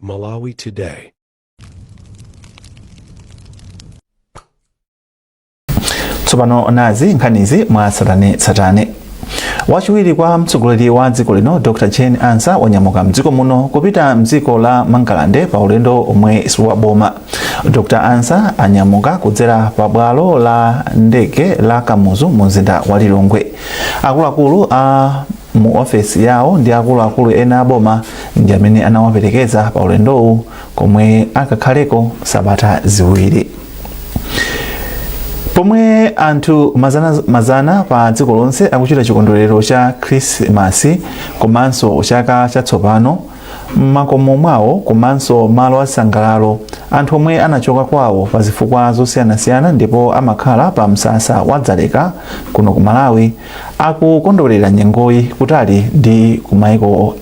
Malawi Today. Tsopano nazi nkhanizi mwa tsatanetsatane. Wachiwiri kwa mtsogoleri wa dziko lino Dr Jane Ansah wanyamuka mdziko muno kupita mdziko la Mangalande pa ulendo omwe si wa boma. Dr Ansah anyamuka kudzera pa bwalo la ndege la Kamuzu mu mzinda wa Lilongwe. Akuluakulu a mu ofesi yawo ndi akuluakulu ena a boma ndi amene anawaperekeza pa ulendowu komwe akakhaleko sabata 2. Pomwe anthu mazana mazana pa dziko lonse akuchita chikondwerero cha Khrisimasi komanso chaka chatsopano m'makomo mwawo komanso malo asangalalo, anthu omwe anachoka kwawo pa zifukwa zosiyanasiyana ndipo amakhala pa msasa wa Dzaleka kuno ku Malawi akukondwerera nyengoyi kutali ndi kumaiko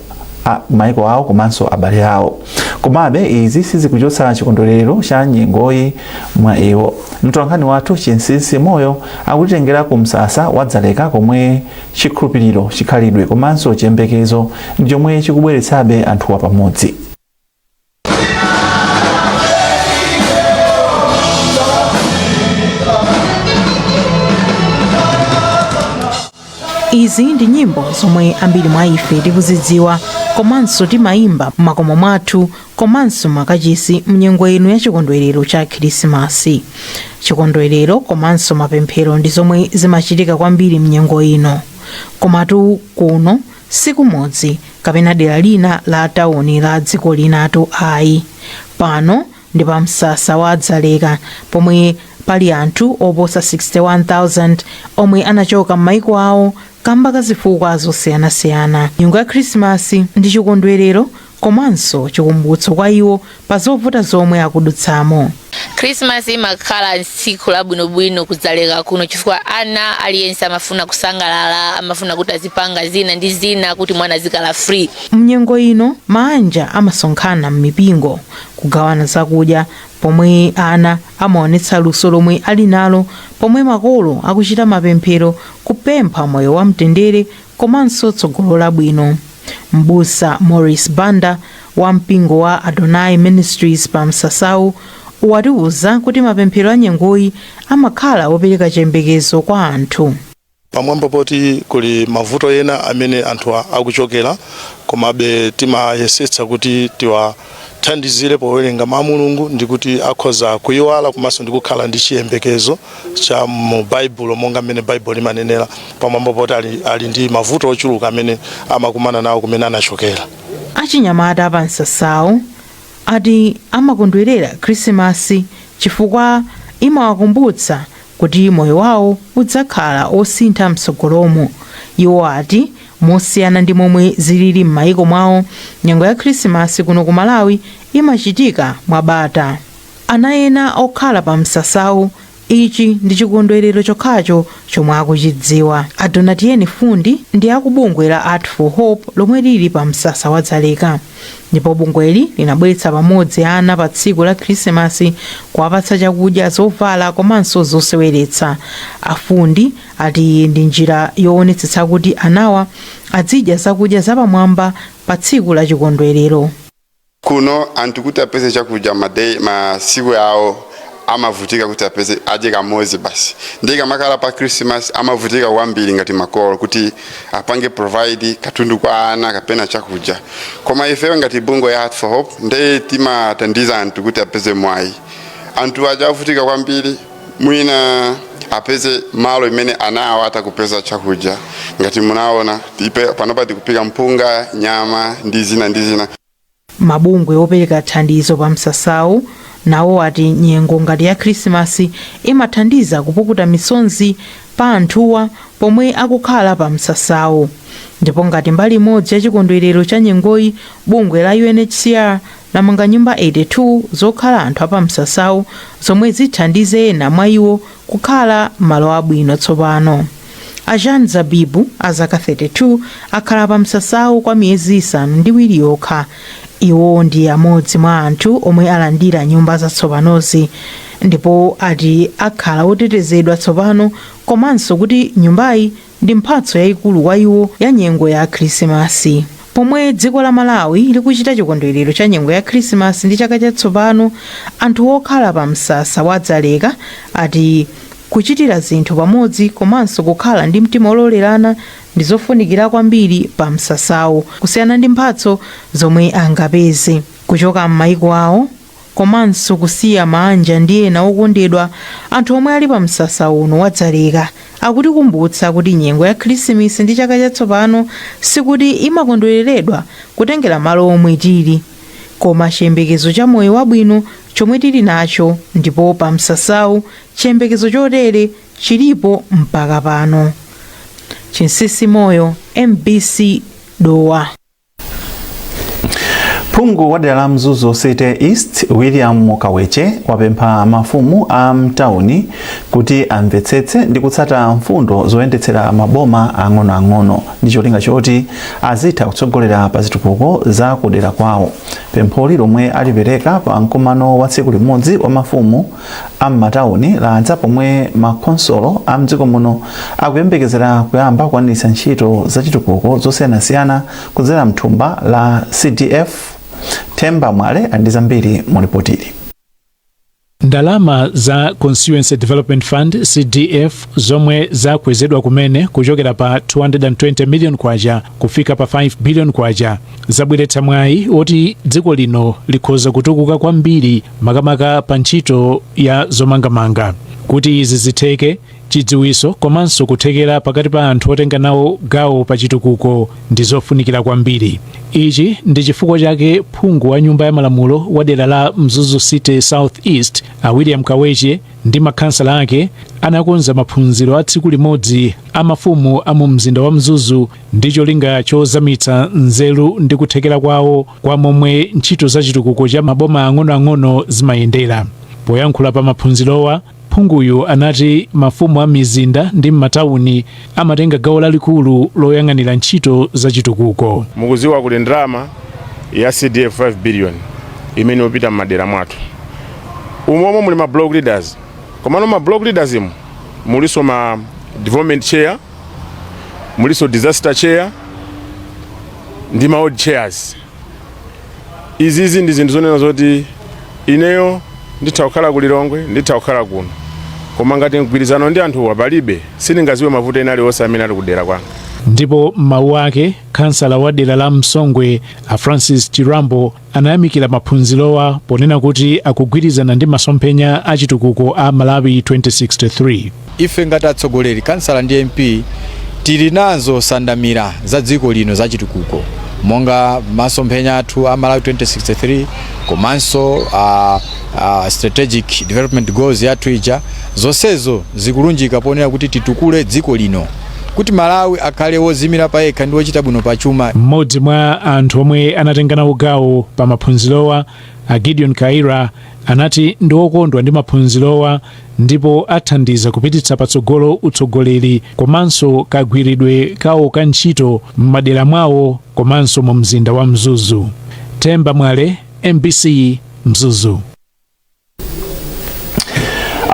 awo komanso abale awo. Komabe izi sizikuchotsa chikondwerero cha nyengoyi mwa iwo. Mtolankhani wathu Chinsinsi Moyo akutitengera ku msasa wa Dzaleka komwe chikhulupiriro, chikhalidwe komanso chiyembekezo ndi chomwe chikubweretsabe anthuwa pamodzi. Izi ndi nyimbo zomwe ambiri mwa ife tikuzidziwa komanso timayimba m'makomo mwathu komanso makachisi mnyengo ino ya chikondwerero cha Khrisimasi. Chikondwerero komanso mapemphero ndi zomwe zimachitika kwambiri mnyengo ino. Komatu kuno sikumudzi kapena dera lina la tawuni la dziko linatu ayi. Pano ndi pa msasa wa Dzaleka pomwe pali anthu oposa 61,000 omwe anachoka m'maiko awo kamba ka zifukwa zosiyanasiyana. Nyengo ya Khrisimasi ndi chikondwerero komanso chikumbutso kwa iwo pa zovuta zomwe akudutsamo. Christmas imakhala tsiku labwinobwino kudzaleka kuno chifukwa ana aliyense amafuna kusangalala, amafuna kuti azipanga zina ndi zina kuti mwana azikhala free. Mnyengo ino maanja amasonkhana m'mipingo kugawana zakudya pomwe ana amaonetsa luso lomwe ali nalo pomwe makolo akuchita mapemphero kupempha moyo wamtendere komanso tsogolo labwino. Mbusa Morris Banda wa mpingo wa Adonai Ministries pa msasawu watiuza kuti mapemphero a nyengoyi amakhala opereka chiyembekezo kwa anthu. Pamwamba poti kuli mavuto ena amene anthu akuchokera, komabe timayesetsa kuti tiwathandizire powerenga mawu a Mulungu ndi kuti akhoza kuyiwala komanso ndi kukhala ndi chiyembekezo cha mu Baibulo monga mmene Baibulo limanenera, pamwamba poti ali ndi mavuto ochuluka amene amakumana nawo kumene anachokera. Achinyamata pa msasawu ati amakondwerera Khrisimasi chifukwa imawakumbutsa kuti moyo wawo udzakhala osintha mtsogolomo. Iwo ati mosiyana ndi momwe zilili m'mayiko mwawo, nyengo ya Khrisimasi kuno ku Malawi imachitika mwabata. Ana ena okhala pa msasawu ichi ndi chikondwerero chokhacho chomwe akuchidziwa. A Donatien Fundi ndi akubungwe la Art for Hope lomwe lili pa msasa wa Dzaleka. Ndipo bungweli linabweretsa pamodzi ana pa tsiku la Khrisimasi kuwapatsa chakudya, zovala komanso zoseweretsa. Afundi ati ndi njira yoonetsetsa kuti anawa azidya zakudya zapamwamba pa tsiku la chikondwerero. Kuno anthu kuti apeze chakudya masiku awo amavutika kuti apeze adye kamodzi basi, ndiye kamakhala pa Christmas amavutika kwambiri ngati makolo kuti apange provide katundu kwa ana kapena chakudya. Koma ifeyo ngati bungwe ya Art for Hope ndiye timathandiza anthu kuti apeze mwayi. Anthu aja avutika kwambiri mwina apeze malo imene ana awo atakupeza chakudya. Ngati munaona panopa tikupika mpunga, nyama ndi zina ndi zina. Mabungwe opereka thandizo pa msasawu nawo ati nyengo ngati ya Khrisimasi imathandiza kupukuta misonzi pa anthuwa pomwe akukhala pa msasawu. Ndipo ngati mbali imodzi ya chikondwerero cha nyengoyi, bungwe la UNHCR lamanga nyumba 82 zokhala anthu apa msasawu zomwe zithandize ena mwa iwo kukhala malo abwino tsopano. A Jean Zabibu a zaka 32 akhala pa msasawu kwa miyezi 7 yokha. Iwo ndi amodzi mwa anthu omwe alandira nyumba zatsopanozi ndipo ati akhala otetezedwa tsopano komanso kuti nyumbayi ndi mphatso yayikulu kwa iwo ya nyengo ya Khrisimasi. Pomwe dziko la Malawi likuchita chikondwerero cha nyengo ya Khrisimasi ndi chaka chatsopano, anthu okhala pa msasa wa Dzaleka ati kuchitira zinthu pamodzi komanso kukhala ndi mtima ololerana ndi zofunikira kwambiri pa msasawo kusiyana ndi mphatso zomwe angapeze kuchoka m'mayiko awo komanso kusiya manja ndi ena okondedwa. Anthu omwe ali pa msasa uno wa Dzaleka akutikumbutsa kuti nyengo ya Khrisimisi ndi chaka chatsopano sikuti imakondwereredwa kutengera malo omwe tili, koma chiyembekezo cha moyo wabwino chomwe tili nacho, ndipo pa msasawu chiyembekezo chotere chilipo mpaka pano. Chinsisi Moyo, MBC, Dowa. Phungu wa dera la Mzuzu City East, William Kaweche, wapempha mafumu a mtawuni kuti amvetsetse ndi kutsata mfundo zoyendetsera maboma ang'onoang'ono ndi cholinga choti azitha kutsogolera pa zitukuko za kudera kwawo. Pempholi, lomwe alipereka pa mkumano wa tsiku limodzi wa mafumu a m'matawuni, ladza pomwe makhonsolo a mdziko muno akuyembekezera kuyamba kukwaniritsa ntchito za chitukuko zosiyanasiyana kudzera mthumba la CDF. Themba Mwale ali ndi zambiri mu ripotili. Ndalama za Constituency Development Fund, CDF, zomwe zakwezedwa kumene kuchokera pa 220 million kwacha kufika pa 5 billion kwacha zabweretsa mwayi woti dziko lino likhoza kutukuka kwambiri, makamaka pa ntchito ya zomangamanga. Kuti izi zitheke, chidziwiso komanso kuthekera pakati pa anthu otenga nawo gawo pa chitukuko ndi zofunikira kwambiri. Ichi ndi chifukwa chake phungu wa nyumba ya malamulo wa dera la Mzuzu City South East, a William Kaweche, ndi makhansala ake anakonza maphunziro a tsiku limodzi a mafumu a mu mzinda wa Mzuzu ndi cholinga chozamitsa nzeru ndi kuthekera kwawo kwa momwe ntchito za chitukuko cha maboma ang'onoang'ono zimayendera. Poyankhula pa maphunzirowa, phunguyu anati mafumu a mizinda ndi m'matawuni amatenga gawo lalikulu loyang'anira ntchito za chitukuko. Mukuziwa kuti ndalama ya CDF 5 billion imene upita m'madera mwathu umomo muli ma block leaders, komano ma block leaders imu muliso ma development chair, muliso disaster chair ndi ma ward chairs. Izizi ndi zinthu zonena zoti ineyo nditha kukhala ku Lilongwe, nditha kukhala kuno, koma ngati mgwirizano ndi anthuwa palibe, sindingaziwe mavuto ena aliwonse amene ali kudera kwanga. Ndipo m'mawu ake, kansala wa dera la Msongwe, a Francis Chirambo, anayamikira maphunzirowa ponena kuti akugwirizana ndi masomphenya a chitukuko a Malawi 2063. Ife ngati atsogoleri, kansala ndi MP, tili nazo sandamira za dziko lino za chitukuko monga masomphenya athu a Malawi 2063 komanso strategic development goals yathu ija. Zonsezo zikulunjika ponena kuti titukule dziko lino kuti Malawi akhale wozimira payekha ndi wochita bwino pachuma. Mmodzi mwa anthu omwe anatenga nawo gawo pa maphunzirowa, a Gideon Kaira, anati ndi okondwa ndi maphunzirowa ndipo athandiza kupititsa patsogolo utsogoleri komanso kagwiridwe kawo ka ntchito m'madera mwawo komanso mu mzinda wa Mzuzu. Themba Mwale, MBC, Mzuzu.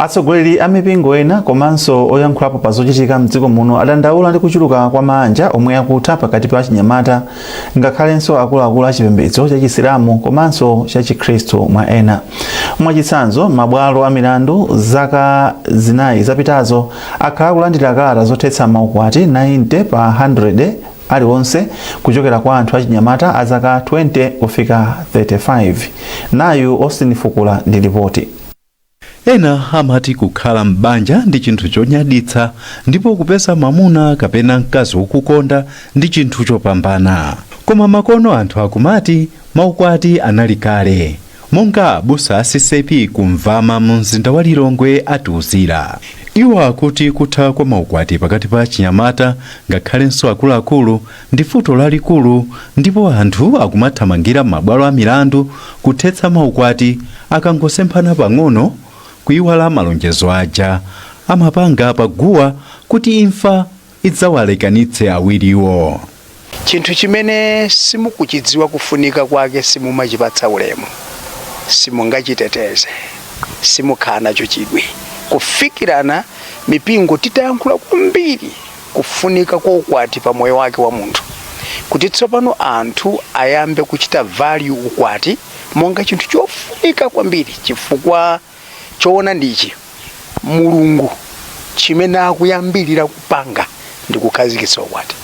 Atsogoleri a mipingo ena komanso oyankhulapo pa zochitika mdziko muno adandaula ndi kuchuluka kwa mabanja omwe akutha pakati pa chinyamata, ngakhalenso akuluakulu a chipembedzo cha Chisilamu komanso cha Chikhristu mwa ena. Mwachitsanzo, mabwalo a milandu zaka 4 zapitazo akhala akulandira kalata zothetsa maukwati 90 pa 100 aliwonse kuchokera kwa anthu achinyamata a zaka 20 kufika 35. Nayu Austin Fukula ndi ripoti. Ena amati kukhala m'banja ndi chinthu chonyaditsa ndipo kupeza mwamuna kapena mkazi wokukonda ndi chinthu chopambana. Koma makono anthu akumati maukwati anali kale, monga abusa a CCAP kumvama mu mzinda wa Lilongwe atiuzira. Iwo akuti kutha kwa maukwati pakati pa chinyamata ngakhalenso akuluakulu ndi vuto lalikulu, ndipo anthu akumathamangira m'mabwalo a milandu kuthetsa maukwati akangosemphana pang'ono, kuiwala malonjezo aja amapanga paguwa kuti imfa idzawalekanitse awiriwo. Chinthu chimene simukuchidziwa kufunika kwake, simumachipatsa ulemu, simungachiteteze, simukhala nacho chidwi. Kufikirana mipingo titayankhula kwambiri kufunika kwa ukwati pa moyo wake wa munthu. Kuti tsopano anthu ayambe kuchita value ukwati monga chinthu chofunika kwambiri, chifukwa choona ndichi Mulungu chimene akuyambirira kupanga ndi kukhazikitsa ukwati.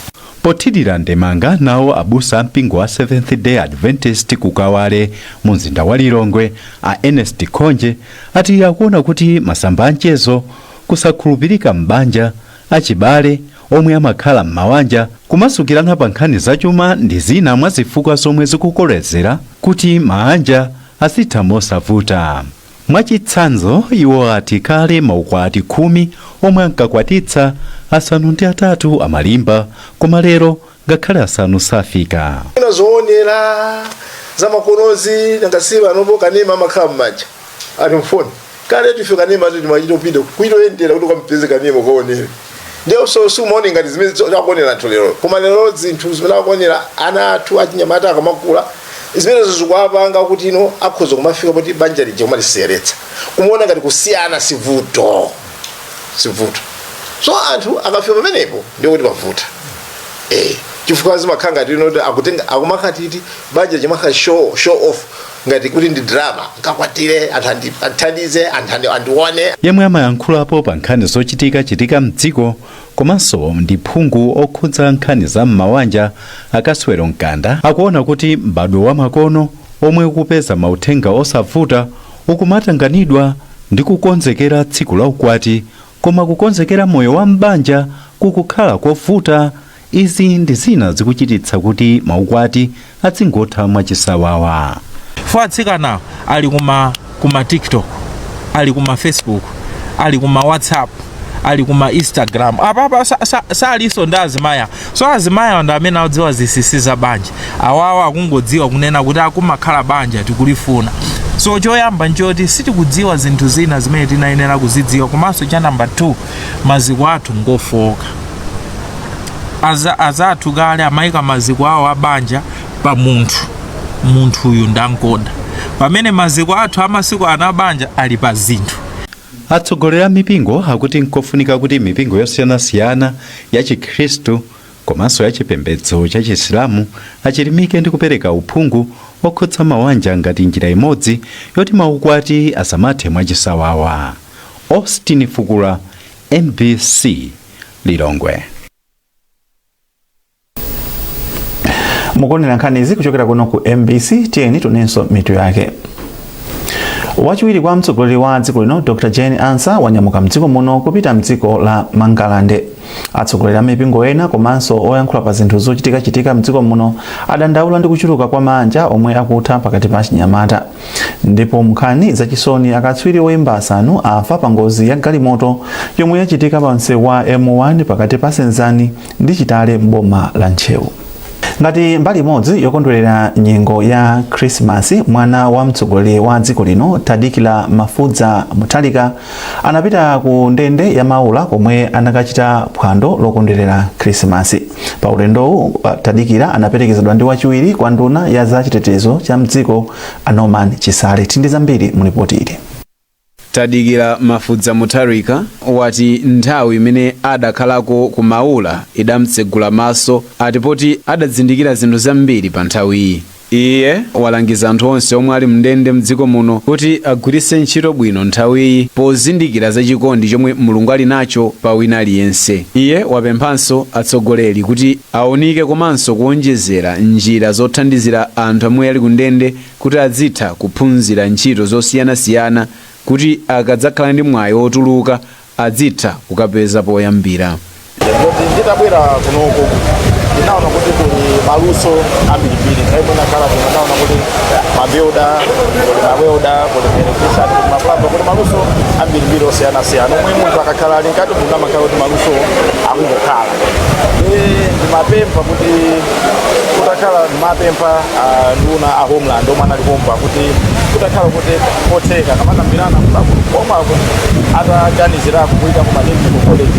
Pothirira ndemanga nawo abusa ampingo wa Seventh Day Adventist ku Kawale mu mzinda wa Lilongwe, a Ernest Khonje, ati akuona kuti masamba amchezo, kusakhulupirika m'banja, achibale omwe amakhala m'mawanja kumasukirana pa nkhani zachuma ndi zina mwa zifukwa zomwe zikukolezera kuti maanja azitha mosavuta. Mwachitsanzo, iwo ati kale maukwati 10 omwe ankakwatitsa, 8 amalimba, koma lero ngakhale 5 safika. Ina zoonera zamakonozi, nangasiba anopo kanema amakhala m'manja ali mfoni. Kale tife kanema timachita kupita kuitoyendera kuti ukampeze kanema ukaonere. Ndiye so sumaone ngati zimene zakuonera anthu lero, koma lero zinthu zimene akuonera ana athu achinyamata akamakula, zimenezo zikuwapanga kuti ino akhoza kumafika poti banja lija kumaliseyeretsa, kumuona ngati kusiyana sivuto, sivuto. So anthu akafika pamenepo ndiye kuti pavuta, chifukwa zimakhala ngati ino kuti akutenga akumakhatiti banja chimakhala show off, ngati kuti ndi drama, nkakwatire anthu anthandize anthu andione. Yemwe amayankhulapo pa nkhani zochitika-chitika mdziko komanso ndi phungu okhudza nkhani za m'mawanja, Akaswero Mkanda, akuona kuti m'badwo wa makono omwe ukupeza mauthenga osavuta ukumatanganidwa ndi kukonzekera tsiku la ukwati, koma kukonzekera moyo wa m'banja kukukhala kovuta. Izi ndi zina zikuchititsa kuti maukwati azingotha mwachisawawa. Fo atsikana ali kuma TikTok, ali kuma Facebook, ali kuma WhatsApp, ali kuma Instagram. Apapa salinso ndi azimaya. So azimaya ndi amene akudziwa zinsinsi za banja. Awawa akungodziwa kunena kuti akumakhala banja tikulifuna. So choyamba nchoti sitikudziwa zinthu zina zimene tinayenera kuzidziwa, komanso cha namba 2, maziko athu ngofoka. Azathu kale amayika maziko awo a banja pa munthu, munthu uyu ndankonda, pamene maziko athu amasiku ana banja ali pa zinthu. Atsogoleri a mipingo akuti nkofunika kuti mipingo yosiyanasiyana ya Chikhristu komanso ya chipembedzo cha Chisilamu achilimike ndi kupereka uphungu okhudza mawanja ngati njira imodzi yoti maukwati asamathe mwachisawawa. Austin Fukula, MBC, Lilongwe. Mukuonera nkhani izi kuchokera kuno ku MBC. Tiyeni tionenso mitu yake. Wachiwiri kwa mtsogoleri wa dziko lino Dr Jane Ansah wanyamuka mdziko muno kupita mdziko la Mangalande. Atsogoleri a mipingo ena komanso oyankhula pa zinthu zochitikachitika mdziko muno adandaula ndi kuchuluka kwa manja omwe akutha pakati pa chinyamata. Ndipo nkhani zachisoni, akatswiri oyimba 5 afa pa ngozi ya galimoto yomwe yachitika pa msewu wa M1 pakati pa Senzani ndi Chitale m'boma la Ntcheu. Ngati mbali imodzi yokondwerera nyengo ya Krismasi, mwana wa mtsogoleri wa dziko lino Tadikila Mafudza Mutharika anapita ku ndende ya Maula komwe anakachita phwando lokondwerera Krismasi. Pa ulendowu Tadikila anaperekezedwa ndi wachiwiri kwa nduna ya za chitetezo cha mdziko a Norman Chisale. Tindi zambiri mu ripoti ili. Tadikila Mafudza Mutharika wati nthawi imene adakhalako ku Maula idamtsegula maso, ati poti adazindikira zinthu zambiri pa nthawiyi. Iye walangiza anthu onse omwe ali mndende mdziko muno kuti agwiritse ntchito bwino nthawiyi pozindikira za chikondi chomwe Mulungu ali nacho pa wina aliyense. Iye wapemphanso atsogoleri kuti aunike komanso kuonjezera njira zothandizira anthu omwe ali ku ndende kuti azitha kuphunzira ntchito zosiyanasiyana kuti akadzakhala ndi mwayi wotuluka adzitha kukapeza poyambira. Kuti nditabwera kunoko ndinaona kuti kuli maluso ambirimbiri. Nthawi imene ndakhala kuno ndaona kuti mabuilder, kuli mawelder, kuli electrician, kuli maplumber, kuli maluso ambirimbiri osiyanasiyana omwe munthu akakhala ali mkati muno amakhala kuti maluso akungokhala. Ndimapempha kuti kutakhala, ndimapempha nduna a Homeland omwe anali pompa kuti kutakhala kuti kotheka kamakambirana komako ataganizirako kuyika ku technical college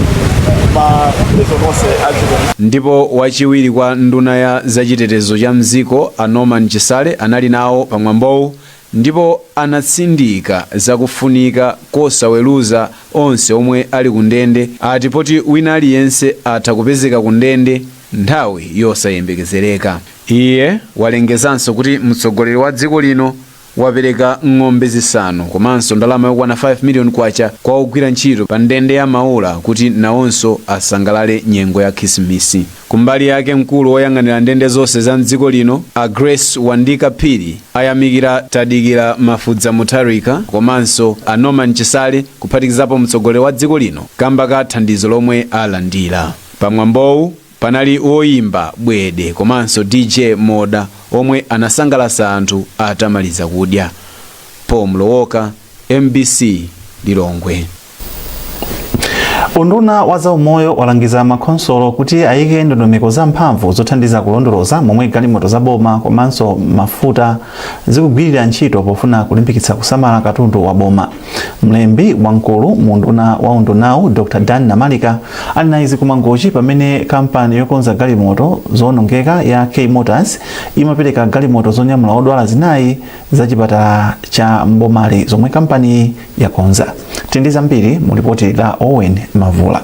ma prison onse a dziko. Ndipo wachiwiri kwa nduna ya zachitetezo cha mdziko a Norman Chisale anali nawo pamwambowu ndipo anatsindika zakufunika kosaweruza onse omwe ali ku ndende, ati poti wina aliyense atha kupezeka ku ndende. Nthawi yosayembekezereka. Iye walengezanso kuti mtsogoleri wa dziko lino wapereka ng'ombe 5 komanso ndalama yokwana 5 million kwacha kwa ogwira ntchito pa ndende ya Maula kuti nawonso asangalale nyengo ya Khisimisi. Kumbali yake, mkulu woyang'anira ndende zonse za mdziko lino, a Grace Wandika Phiri, ayamikira Tadikira Mafudza Mutharika komanso a Norman Chisale, kuphatikizapo mtsogoleri wa dziko lino, kamba ka thandizo lomwe alandira. Pamwambowu panali woyimba Bwede komanso DJ Moda omwe anasangalatsa anthu atamaliza kudya. Paul Mlowoka, MBC, Lilongwe. Unduna wa zaumoyo walangiza makhonsolo kuti ayike ndondomeko zamphamvu zothandiza kulondoloza momwe galimoto za boma komanso mafuta zikugwirira ntchito pofuna kulimbikitsa kusamala katundu wa boma. Mlembi wamkulu mu unduna wa undunawu, Dr Dan Namalika, ali na izi kumangochi pamene kampani yokonza galimoto zowonongeka ya K Motors imapereka galimoto zonyamula odwala 4 za chipatala cha mbomali zomwe kampani yakonza. Tindi zambiri mu ripoti la Owen Mavula.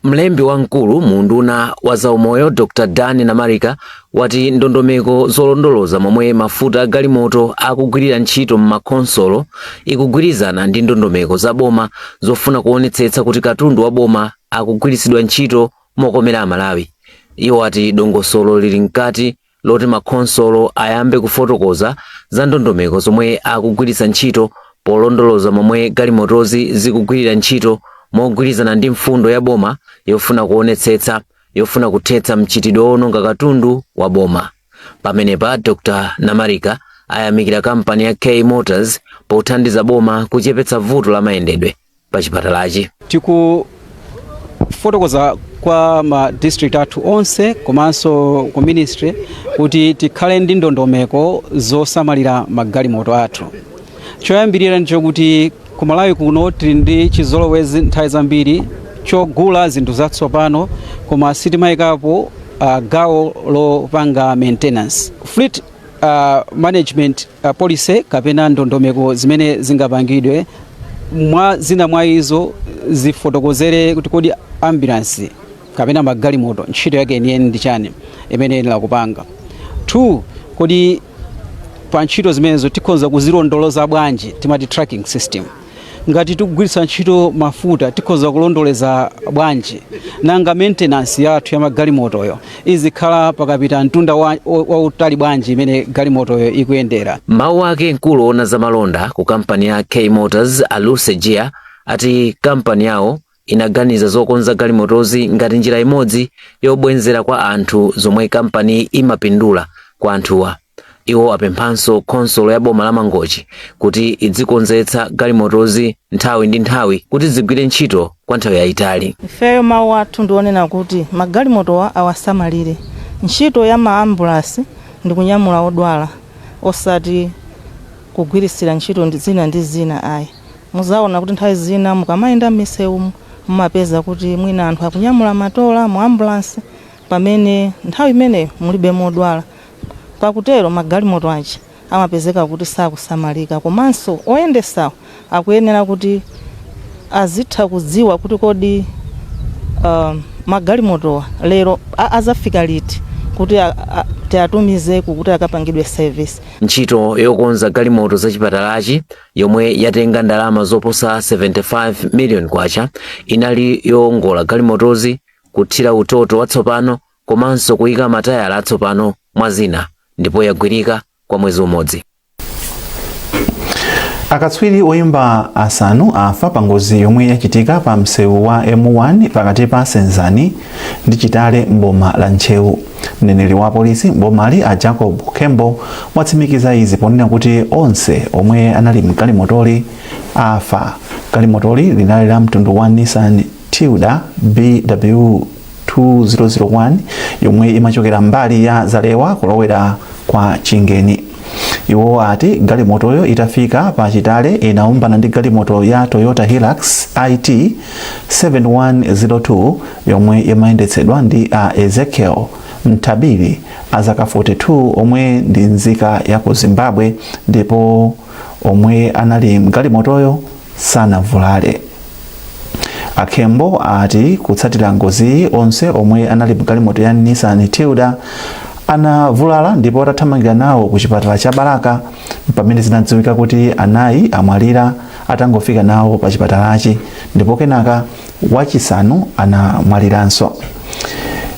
Mlembi wamkulu mu unduna wa zaumoyo, Dr Dan Namalika, wati ndondomeko zolondoloza momwe mafuta a galimoto akugwirira ntchito m'makhonsolo ikugwirizana ndi ndondomeko za boma zofuna kuonetsetsa kuti katundu wa boma akugwiritsidwa ntchito mokomera Amalawi. Iwo ati dongosolo lili mkati loti makhonsolo ayambe kufotokoza za ndondomeko zomwe akugwiritsa ntchito polondoloza momwe galimotozi zikugwirira ntchito, mogwirizana ndi mfundo ya boma yofuna kuonetsetsa yofuna kuthetsa mchitidwe wononga katundu wa boma. Pamenepa Dr Namarika ayamikira kampani ya K Motors pothandiza boma kuchepetsa vuto la mayendedwe pa chipatalachi. Tikufotokoza kwa ma district athu onse komanso ku ministry kuti tikhale ndi ndondomeko zosamalira magalimoto athu. Choyambirira ndichokuti ku Malawi kuno tili ndi chizolowezi nthawi zambiri chogula zinthu zatsopano, koma sitimayikapo gawo lopanga maintenance. Fleet management policy kapena ndondomeko zimene zingapangidwe, mwa zina mwa izo zifotokozere kuti kodi ambulance kapena magalimoto ntchito yake yeniyeni ndi chani imene yenera kupanga. 2, kodi pa ntchito zimenezo tikhoza kuzilondoloza bwanji? Timati tracking system. Ngati tikugwiritsa ntchito mafuta, tikhoza kulondoleza bwanji? Nanga maintenance yathu ya magalimotoyo izikhala pakapita mtunda wautali bwanji imene galimotoyo ikuyendera? Mawu ake, mkulu woona zamalonda ku kampani ya K Motors, Aluse Jia, ati kampani yawo inaganiza zokonza galimotozi ngati njira imodzi yobwenzera kwa anthu zomwe kampani imapindula kwa anthuwa. Iwo apemphanso khonsolo ya boma la Mangochi kuti idzikonzetsa galimotozi nthawi ndi nthawi kuti zigwire ntchito kwa nthawi yayitali. Ifeyo mawu athu ndionena kuti magalimotowa awasamalire. Ntchito ya maambulasi ndi kunyamula odwala, osati kugwirisira ntchito ndi zina ndi zina ayi. Muzaona kuti nthawi zina mukamayenda m'misewumu mumapeza kuti mwina anthu akunyamula matola mu ambulance pamene nthawi imeneyo mulibe modwala. Pakutero magalimoto aja amapezeka kuti sakusamalika, komanso oyendesawo akuyenera kuti azitha kudziwa kuti kodi magalimotowa lero azafika liti kuti tiatumizeku kuti akapangidwe service. Ntchito yokonza galimoto za chipatalachi, yomwe yatenga ndalama zoposa 75 million kwacha, inali yowongola galimotozi, kuthira utoto watsopano komanso kuyika matayala atsopano mwa zina, ndipo yagwirika kwa mwezi umodzi. Akatswiri oyimba 5 afa pa ngozi yomwe yachitika pa msewu wa M1 pakati pa Senzani ndi Chitale mboma la Ntcheu. Mneneri wa polisi mbomali, a Jacob Kembo, watsimikiza izi ponena kuti onse omwe anali mgalimotoli afa. Galimotoli linali la mtundu wa Nissan Tilda BW 2001 yomwe imachokera mbali ya Zalewa kulowera kwa Chingeni. Iwo ati galimotoyo itafika pa Chitale inaumbana ndi galimoto ya Toyota Hilux IT 7102 yomwe imayendetsedwa ndi a Ezekiel Mtabiri a zaka 42 omwe ndi nzika ya ku Zimbabwe, ndipo omwe anali mgalimotoyo sanavulale. Akhembo ati kutsatira ngoziyi, onse omwe anali mgalimoto ya Nissan Tilda anavulala, ndipo atathamangira nawo ku chipatala cha Balaka pamene zinadziwika kuti anayi amwalira atangofika nawo pa chipatalachi, ndipo kenaka wachisanu anamwaliranso.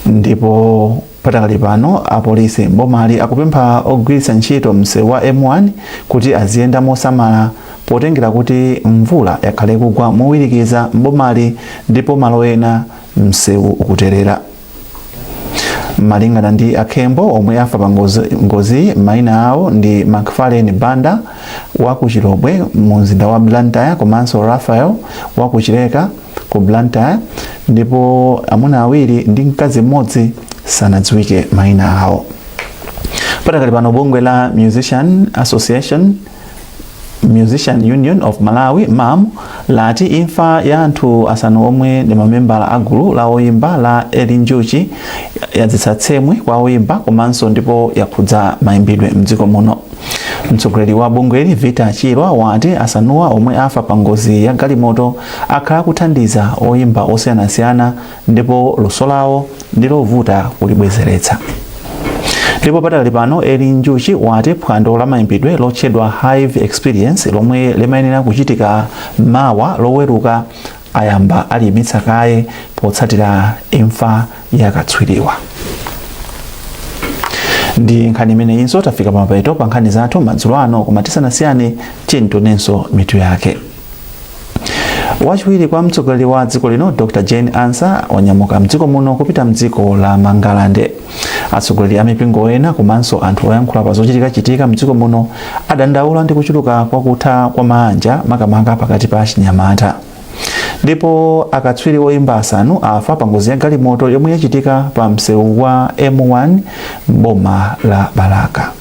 Ndipo patakali pano apolisi mbomali akupempha ogwiritsa ntchito msewu wa M1 kuti aziyenda mosamala, potengera kuti mvula yakhale kugwa mowirikiza mbomali ndipo malo ena msewu ukuterera. Malingana ndi Akhembo, omwe afa pa ngozi mayina awo ndi Macfarlane Banda wa ku Chilobwe mu mzinda wa Blantyre, komanso Raphael wa ku Chileka ku Blantyre, ndipo amuna awiri ndi mkazi mmodzi sanadziwike mayina awo. Patakali pano bungwe la Musician Association, Musician Union of Malawi, MAM, lati imfa ya anthu asanu omwe ndi mamembala a gulu la oyimba la Eli Njuchi yadzetsa tsemwe kwa oyimba komanso ndipo yakhudza mayimbidwe mdziko muno. Mtsogoleri wa bungweli, Vita Chilwa, wati asanuwa omwe afa pa ngozi ya galimoto akhala kuthandiza oyimba osiyanasiyana ndipo luso lawo ndi lovuta kulibwezeretsa. Ndipo patakali pano Eli Njuchi wati phwando la mayimbidwe lotchedwa Hive Experience, lomwe limayenera kuchitika mawa Loweruka, ayamba aliyimitsa kaye potsatira imfa ya katswiriwa. Ndi nkhani imeneyinso tafika pamapeto pa nkhani zathu madzulo ano, koma tisanasiyane tionenso mitu yake. Wachiwiri kwa mtsogoleri wa dziko lino, Dr Jane Ansah, wanyamuka mdziko muno kupita mdziko la Mangalande. Atsogoleri a mipingo ena komanso anthu oyankhula pa zochitikachitika mdziko muno adandaula ndi kuchuluka kwa kutha kwa mabanja, makamaka pakati pa achinyamata. Ndipo akatswiri oyimba asanu afa pa ngozi ya galimoto yomwe yachitika pa msewu wa M1 mboma la Balaka.